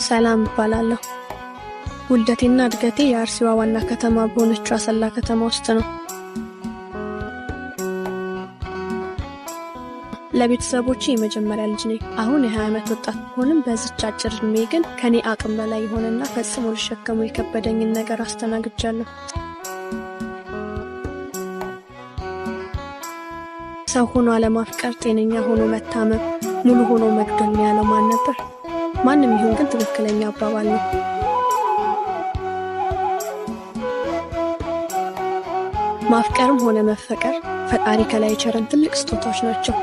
ሰላም እባላለሁ። ውልደቴና እድገቴ የአርሲዋ ዋና ከተማ በሆነችው አሰላ ከተማ ውስጥ ነው። ለቤተሰቦቼ የመጀመሪያ ልጅ ነኝ። አሁን የ20 ዓመት ወጣት ብሆንም በዚች አጭር እድሜ ግን ከኔ አቅም በላይ የሆነና ፈጽሞ ልሸከመው የከበደኝን ነገር አስተናግጃለሁ። ሰው ሆኖ አለማፍቀር፣ ጤነኛ ሆኖ መታመም፣ ሙሉ ሆኖ መግደል ነው ያለው ማን ነበር? ማንም ይሁን ግን ትክክለኛ አባባል ነው። ማፍቀርም ሆነ መፈቀር ፈጣሪ ከላይ የቸረን ትልቅ ስጦታዎች ናቸው።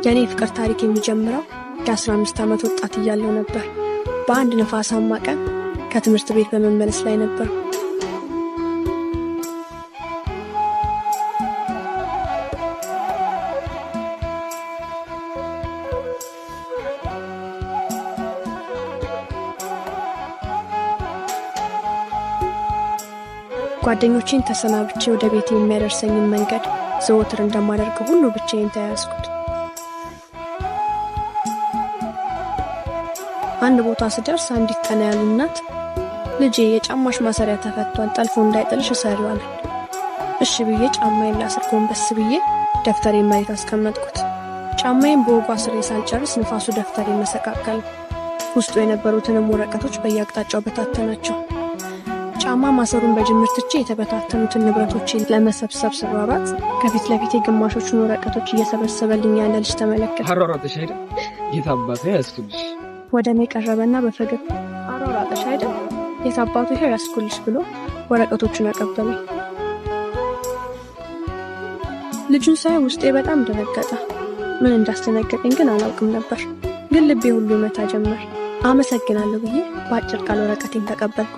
የእኔ ፍቅር ታሪክ የሚጀምረው የ15 ዓመት ወጣት እያለሁ ነበር። በአንድ ነፋሳማ ቀን ከትምህርት ቤት በመመለስ ላይ ነበር። ጓደኞቼን ተሰናብቼ ወደ ቤቴ የሚያደርሰኝን መንገድ ዘወትር እንደማደርገው ሁሉ ብቻዬን ተያያዝኩት። አንድ ቦታ ስደርስ አንዲት ጠና ያሉ እናት ልጄ የጫማሽ ማሰሪያ ተፈቷል፣ ጠልፎ እንዳይጥልሽ እሰሪው አለኝ። እሺ ብዬ ጫማዬን ላስር ጎንበስ ብዬ ደብተሬን መሬት አስቀመጥኩት። ጫማዬን በወጉ አስሬ ሳልጨርስ ንፋሱ ደብተሬን መሰቃቀለ። ውስጡ የነበሩትንም ወረቀቶች በየአቅጣጫው በታተናቸው። ጫማ ማሰሩን በጅምር ትቼ የተበታተኑትን ንብረቶቼን ለመሰብሰብ ስሯሯጥ ከፊት ለፊቴ ግማሾቹን ወረቀቶች እየሰበሰበልኝ ያለ ልጅ ተመለከተ። አሯሯጠሽ አይደል? የት አባቱ ያዝኩልሽ። ወደ እኔ ቀረበና በፈገግታ አሯሯጠሽ አይደል? የት አባቱ ይኸው ያዝኩልሽ ብሎ ወረቀቶቹን አቀበለኝ። ልጁን ሳይ ውስጤ በጣም ደነገጠ። ምን እንዳስደነገጠኝ ግን አላውቅም ነበር። ግን ልቤ ሁሉ ይመታ ጀመር። አመሰግናለሁ ብዬ በአጭር ቃል ወረቀቴን ተቀበልኩ።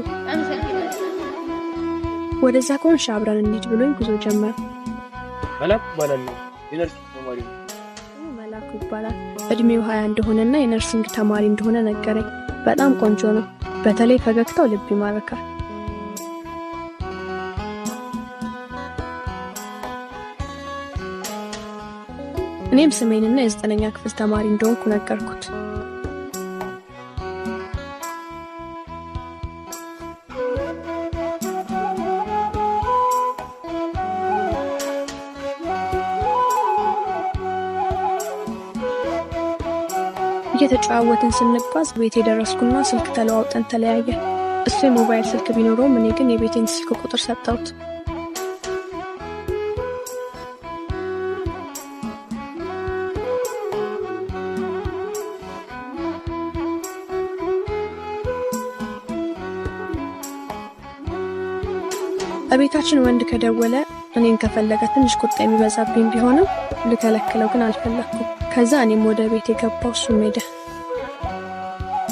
ወደዛ ከሆንሽ አብረን እንሂድ ብሎኝ ጉዞ ጀመር። መላኩ እባላለሁ። የ nursing ተማሪ ነኝ። ስሙ መላኩ ይባላል። እድሜው 20 እንደሆነና የ nursing ተማሪ እንደሆነ ነገረኝ። በጣም ቆንጆ ነው። በተለይ ፈገግታው ልብ ይማርካል። እኔም ስሜንና የ9ኛ ክፍል ተማሪ እንደሆንኩ ነገርኩት። እየተጨዋወትን ስንጓዝ ቤቴ ደረስኩና ስልክ ተለዋውጠን ተለያየን። እሱ የሞባይል ስልክ ቢኖረውም እኔ ግን የቤቴን ስልክ ቁጥር ሰጠሁት። እቤታችን ወንድ ከደወለ እኔን ከፈለገ ትንሽ ቁጣ የሚበዛብኝ ቢሆንም ልከለክለው ግን አልፈለግኩም። ከዛ እኔም ወደ ቤት የገባው እሱም ሄደ።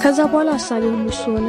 ከዛ በኋላ ሀሳቤ ሁሉ እሱ ሆነ።